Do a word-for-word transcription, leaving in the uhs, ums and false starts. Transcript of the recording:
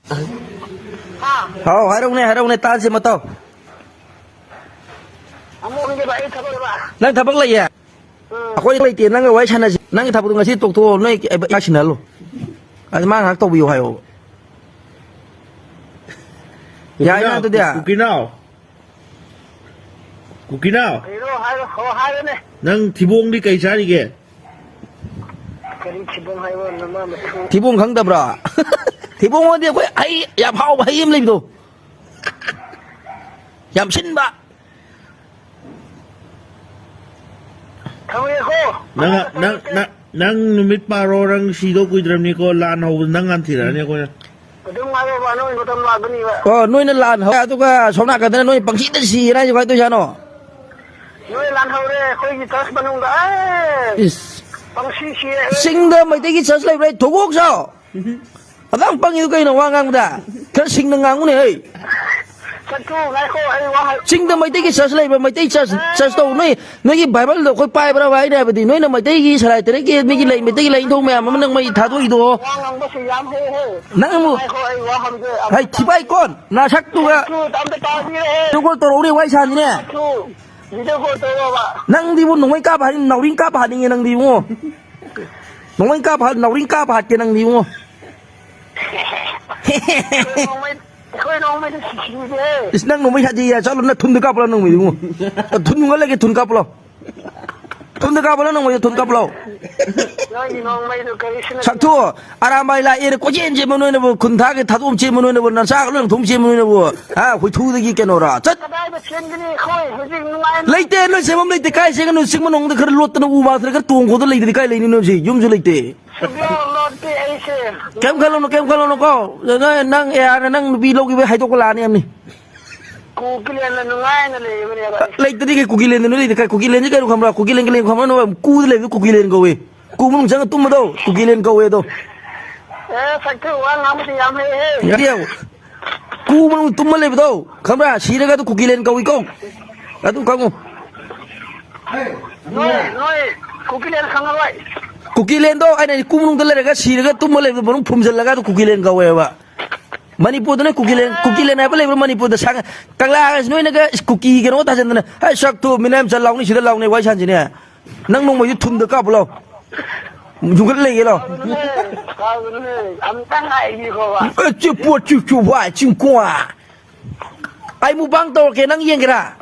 ꯍꯥ? ꯍꯥꯎ, ꯍꯥꯏꯔꯛꯎꯅꯦ, ꯍꯥꯏꯔꯛꯎꯅꯦ, ꯇꯥꯁꯦ ꯃꯇꯥꯎ꯫ ꯑꯃꯨꯛ ꯍꯪꯒꯦꯕ, ꯑꯩ ꯊꯕꯛ ꯂꯩꯕ꯫ ꯅꯪ ꯊꯕꯛ ꯂꯩꯌꯦ? ꯎꯝ꯫ ꯑꯩꯈꯣꯏ ꯂꯩꯇꯦ, ꯅꯪꯒ ꯋꯥꯔꯤ ꯁꯥꯟꯅꯁꯤ꯫ ꯅꯪꯒꯤ ꯊꯕꯛꯇꯣ ꯉꯁꯤ ꯇꯣꯛꯊꯣꯛꯑꯣ, ꯅꯣꯏ ꯏꯕꯥꯏ ꯁꯤꯟꯅꯍꯜꯂꯨ꯫ ꯑꯗꯨ ꯃꯥ ꯉꯥꯏꯍꯥꯛ ꯇꯧꯕꯤꯌꯨ ꯍꯥꯏꯌꯣ꯫ ꯌꯥꯏꯅ ꯀꯨꯀꯤꯅꯥꯎ, ꯑꯗꯨꯗꯤ? ꯀꯨꯀꯤꯅꯥꯎ꯫ ꯀꯨꯀꯤꯅꯥꯎ꯫ ꯀꯩꯅꯣ ꯍꯥꯏꯔꯣ, ꯍꯣ, ꯍꯥꯏꯔꯣꯅꯦ꯫ ꯅꯪ ꯊꯤꯕꯣꯡꯗꯤ ꯀꯩ ꯆꯥꯔꯤꯒꯦ? ꯀꯔꯤ ꯊꯤꯕꯣꯡ ꯍꯥꯏꯕ, ꯅꯃꯥ ꯃꯊꯨ? ꯊꯤꯕꯣꯡ ꯈꯪꯗꯕ꯭ꯔꯣ? ꯊꯤꯕꯣꯡ ꯍꯥꯏꯗꯤ ꯑꯩꯈꯣꯏ ꯍꯩ, ꯌꯥꯝ ꯍꯥꯎꯕ ꯍꯩ ꯑꯃ ꯂꯩꯕꯗꯣ꯫ ꯌꯥꯝ ꯁꯤꯟꯕ꯫ ꯊꯝꯃꯒꯦꯀꯣ꯫ ꯅꯪ, ꯅꯪ, ꯅꯪ, ꯅꯪ ꯅꯨꯃꯤꯠ ꯄꯥꯔꯣ, ꯅꯪ ꯁꯤꯗꯧ ꯀꯨꯏꯗ꯭ꯔꯕꯅꯤꯀꯣ, ꯂꯥꯟ ꯍꯧꯕꯗ ꯅꯪ ꯍꯥꯟꯅ ꯊꯤꯔꯛꯑꯅꯤ ꯑꯩꯈꯣꯏꯅ꯫ ꯑꯗꯨꯝ ꯉꯥꯏꯔꯣꯕ, ꯅꯣꯏ ꯃꯇꯝ ꯂꯥꯛꯀꯅꯤꯕ꯫ ꯑꯣ, ꯅꯣꯏꯅ ꯂꯥꯟ ꯍꯧ-, ꯑꯗꯨꯒ ꯁꯣꯝ ꯅꯥꯀꯟꯗꯅ ꯅꯣꯏ ꯄꯪꯁꯤꯗ ꯁꯤꯔꯦ ꯍꯥꯏꯁꯦ ꯀꯃꯥꯏꯅ ꯇꯧꯔꯤꯖꯥꯠꯅꯣ? ꯅꯣꯏ ꯂꯥꯟ ꯍꯧꯔꯦ ꯑꯩꯈꯣꯏꯒꯤ ꯆꯔꯆ ꯃꯅꯨꯡꯗ꯫ ꯑꯦ! ꯏꯁ꯫ ꯄꯪꯁꯤ ꯁꯤꯌꯦ꯫ ꯆꯤꯡꯗ ꯃꯩꯇꯩꯒꯤ ꯆꯔꯆ ꯂꯩꯕ꯭ꯔꯥ? ꯊꯣꯛꯂꯛꯁꯣ꯫ ꯑꯗꯨꯛ ꯌꯥꯝ ꯄꯪꯉꯤꯗꯨ ꯀꯩꯅꯣ ꯋꯥ ꯉꯥꯡꯕꯗ? ꯈꯔ ꯁꯤꯡꯅ ꯉꯥꯡꯉꯨꯅꯦ, ꯍꯩ꯫ ꯆꯠꯊꯣꯛ, ꯉꯥꯏꯈꯣ, ꯑꯩ ꯋꯥ ꯍꯥꯏ-, ꯆꯤꯡꯗ ꯃꯩꯇꯩꯒꯤ ꯆꯔꯆ ꯂꯩꯕ꯭ꯔꯥ? ꯃꯩꯇꯩ ꯆꯔꯆ, ꯆꯔꯆ ꯇꯧ꯫ ꯅꯣꯏ, ꯅꯣꯏꯒꯤ ꯕꯥꯏꯕꯜꯗꯣ ꯑꯩꯈꯣꯏ ꯄꯥꯏꯕ꯭ꯔꯕ? ꯑꯩꯅ ꯍꯥꯏꯕꯗꯤ, ꯅꯣꯏꯅ ꯃꯩꯇꯩꯒꯤ ꯁꯂꯥꯏ ꯇꯔꯦꯠꯀꯤ ꯃꯤꯒꯤ ꯂꯩ, ꯃꯩꯇꯩꯒꯤ ꯂꯥꯏꯅꯤꯡꯊꯧ ꯃꯌꯥꯝ ꯑꯃ ꯅꯪ ꯃꯩ ꯊꯥꯗꯣꯛꯏꯗꯣ꯫ ꯋꯥ ꯉꯥꯡꯕꯁꯦ ꯌꯥꯝ ꯍꯩ, ꯍꯩ꯫ ꯅꯪ ꯑꯃꯨꯛ, ꯉꯥꯏꯈꯣ, ꯑꯩ ꯋꯥ ꯍꯪꯒꯦ꯫ ꯑꯝꯇ ꯍꯩ, ꯊꯤꯕꯥꯏ ꯀꯣꯟ, ꯅꯁꯛꯇꯨꯒ꯫ ꯆꯠꯊꯣꯛ, ꯑꯝꯇ ꯇꯥꯕꯤꯔꯦ꯫ ꯅꯪ ꯀꯣꯜ ꯇꯧꯔꯛꯎꯅꯦ, ꯋꯥꯔꯤ ꯁꯥꯅꯤꯅꯦ꯫ ꯆꯠꯊꯣꯛ, ꯚꯤꯗꯤꯑꯣ ꯀꯣꯜ ꯇꯧꯔꯣꯕ꯫ ꯅꯪꯗꯤꯕꯨ ꯅꯣꯡꯃꯩ ꯀꯥꯞꯄ ꯍꯥꯠꯅꯤꯡ-, ꯅꯥꯎꯔꯤ ꯀꯥꯞꯄ ꯍꯥꯠꯅꯤꯡꯉꯦ ꯅꯪꯗꯤ ꯏꯕꯨꯡꯉꯣ꯫ ꯅꯣꯡꯃꯩ ꯀꯥꯞꯄ ꯍꯥꯠ-, ꯅꯥꯎꯔꯤ ꯀꯥꯞꯄ ꯍꯥꯠꯀꯦ ꯅꯪꯗꯤ ꯏꯕꯨꯡꯉꯣ꯫ ꯑꯩꯈꯣꯏ ꯅꯣꯡꯃꯩ, ꯑꯩꯈꯣꯏ ꯅꯣꯡꯃꯩꯗ ꯁꯤꯈꯤꯗꯦ꯫ ꯏꯁ, ꯅꯪ ꯅꯣꯡꯃꯩ ꯍꯥꯏꯗꯤ ꯌꯥ, ꯆꯠꯂꯣ, ꯅꯪ ꯊꯨꯟꯗ ꯀꯥꯞꯄꯂꯣ, ꯅꯣꯡꯃꯩꯗꯤ ꯏꯕꯨꯡꯉꯣ꯫ ꯊꯨꯟ ꯅꯨꯡꯉꯜꯂꯒꯦ, ꯊꯨꯟ ꯀꯥꯞꯄꯂꯣ꯫ ꯊꯨꯟꯗ ꯀꯥꯞꯄꯂꯣ, ꯅꯣꯡꯃꯩꯗ ꯊꯨꯟ ꯀꯥꯞꯄꯂꯣ꯫ ꯅꯣꯏꯒꯤ ꯅꯣꯡꯃꯩꯗꯨ ꯀꯔꯤꯁꯨ ꯅꯠꯇꯦ꯫ ꯁꯛꯊꯨ, ꯑꯔꯥꯝꯕꯥꯏ ꯂꯥꯛꯑꯦꯅ ꯀꯣꯏꯆꯦꯟ ꯆꯦꯟꯕ ꯅꯣꯏꯅꯕꯨ, ꯈꯨꯟ ꯊꯥꯒꯦ ꯊꯥꯗꯣꯛꯑꯝ ꯆꯦꯟꯕ ꯅꯣꯏꯅꯕꯨ, ꯅꯆꯥꯒ ꯂꯣꯏ ꯊꯣꯝ ꯆꯦꯟꯕ ꯅꯣꯏꯅꯕꯨ, ꯍꯥ, ꯍꯨꯏꯊꯨꯗꯒꯤ ꯀꯩꯅꯣꯔ? ꯆꯠ! ꯀꯗꯥꯏꯗ ꯆꯦꯟꯒꯅꯤ ꯑꯩꯈꯣꯏ? ꯍꯧꯖꯤꯛ ꯅꯨꯡꯉꯥꯏꯅ ꯂꯩꯇꯦ, ꯅꯣꯏ ꯆꯦꯟꯐꯝ ꯂꯩꯇꯦ꯫ ꯀꯥꯏ ꯆꯦꯟꯒꯅꯨ? ꯆꯤꯡ ꯃꯅꯨꯡꯗ ꯈꯔ ꯂꯣꯠꯇꯅ ꯎ ꯃꯔꯛꯇ ꯈꯔ ꯇꯣꯡ ꯈꯣꯠꯇꯅ ꯂꯩꯗꯗꯤ ꯀꯥꯏ ꯂꯩꯅꯤ ꯅꯣꯏ ꯍꯧꯖꯤꯛ? ꯌꯨꯝꯁꯨ ꯂꯩꯇꯦ꯫ ꯁꯨꯛꯂꯣꯠ ꯂꯣꯠꯇꯦ ꯑꯩꯁꯦ꯫ ꯀꯩꯝ ꯈꯜꯂꯨꯅꯨ, ꯀꯩꯝ ꯈꯜꯂꯨꯅꯨꯀꯣ꯫ ꯅꯪ, ꯅꯪ ꯑꯦ ꯑꯥꯔꯅ ꯅꯪ ꯅꯨꯄꯤ ꯂꯧꯈꯤꯕꯩ ꯍꯥꯏꯗꯣꯛꯄ ꯂꯥꯛꯑꯅꯤ ꯍꯥꯏꯕꯅꯤ꯫ ꯀꯨꯀꯤꯂꯦꯟꯗ ꯅꯨꯡꯉꯥꯏꯅ ꯂꯩꯕꯅꯦꯕ꯫ ꯂꯩꯇꯗꯤ ꯀꯩ ꯀꯨꯀꯤꯂꯦꯟꯗ ꯅꯣꯏ ꯂꯩꯇꯦ? ꯀꯩ ꯀꯨꯀꯤꯂꯦꯟꯁꯤ ꯀꯩꯅꯣ ꯈꯪꯕ꯭ꯔꯥ? ꯀꯨꯀꯤꯂꯦꯟ, ꯀꯨꯀꯤꯂꯦꯟ ꯈꯪꯕ꯭ꯔꯥ? ꯅꯣꯏ ꯀꯨꯗ ꯂꯩꯕꯗꯣ ꯀꯨꯀꯤꯂꯦꯟ ꯀꯧꯋꯦ꯫ ꯀꯨ ꯃꯅꯨꯡ ꯆꯪꯉ ꯇꯨꯝꯕꯗꯣ ꯀꯨꯀꯤꯂꯦꯟ ꯀꯧꯋꯦ ꯑꯗꯣ꯫ ꯑꯦ, ꯁꯛꯊꯨ, ꯋꯥ ꯉꯥꯡꯕꯁꯤ ꯌꯥꯝ ꯍꯩꯍꯦ꯫ ꯌꯥꯗꯦ꯫ ꯀꯨ ꯃꯅꯨꯡ ꯇꯨꯝꯃ ꯂꯩꯕꯗꯣ ꯈꯪꯕ꯭ꯔꯥ? ꯁꯤꯔꯒ ꯑꯗꯨ ꯀꯨꯀꯤꯂꯦꯟ ꯀꯧꯏꯀꯣ꯫ ꯑꯗꯨ ꯈꯪꯉꯨ꯫ ꯅꯣꯏ, ꯅꯣꯏ, ꯀꯨꯀꯤꯂꯦꯟ ꯈꯪꯉꯔꯣꯏ꯫ ꯀꯨꯀꯤꯂꯦꯟꯗꯣ ꯑꯩꯅ ꯀꯨ ꯃꯅꯨꯡꯗ ꯂꯩꯔꯒ ꯁꯤꯔꯒ ꯇꯨꯝꯃ ꯂꯩꯕꯗꯣ ꯃꯅꯨꯡ ꯐꯨꯝꯖꯤꯜꯂꯒ ꯑꯗꯨ ꯀꯨꯀꯤꯂꯦꯟ ꯀꯧꯋꯦꯕ꯫ ꯃꯅꯤꯄꯨꯔꯗꯅ ꯀꯨꯀꯤꯂꯦꯟ, ꯀꯨꯀꯤꯂꯦꯟ ꯍꯥꯏꯕ ꯂꯩꯕ꯭ꯔꯥ ꯃꯅꯤꯄꯨꯔꯗ? ꯁꯥ-, ꯀꯪꯂꯥ ꯍꯥꯏꯁꯤ ꯅꯣꯏꯅꯒ ꯏꯁ ꯀꯨꯀꯤ ꯀꯩꯅꯣ ꯊꯥꯖꯟꯗꯅ, "ꯍꯩ, ꯁꯛ ꯊꯨ, ꯃꯤꯅꯥꯏ ꯃꯆꯥ ꯂꯥꯎꯅꯤ ꯁꯤꯗ ꯂꯥꯎꯅꯤ, ꯋꯥꯔꯤ ꯁꯥꯟꯁꯤꯅꯦ꯫ ꯅꯪ ꯅꯣꯡꯃꯩꯗꯨ ꯊꯨꯟꯗ ꯀꯥꯞꯄꯨ ꯂꯥꯎ꯫ ꯌꯨꯡꯈꯠ ꯂꯩꯒꯦ ꯂꯥꯎ"꯫ ꯀꯥꯎꯒꯅꯨꯍꯦ, ꯀꯥꯎꯒꯅꯨꯍꯦ꯫ ꯑꯝꯇꯪ ꯍꯥꯏꯕꯤꯈꯣꯕ꯫ ꯑꯦ, ꯆꯨ ꯄꯣ ꯆꯨ ꯆꯨ ꯋꯥꯏ ꯆꯤꯡ ꯀ꯭ꯋꯥ꯫ ꯑꯩ ꯃꯨꯛꯕꯥꯡ ꯇꯧꯔꯛꯀꯦ, ꯅꯪ ꯌꯦꯡꯒꯦꯔꯥ?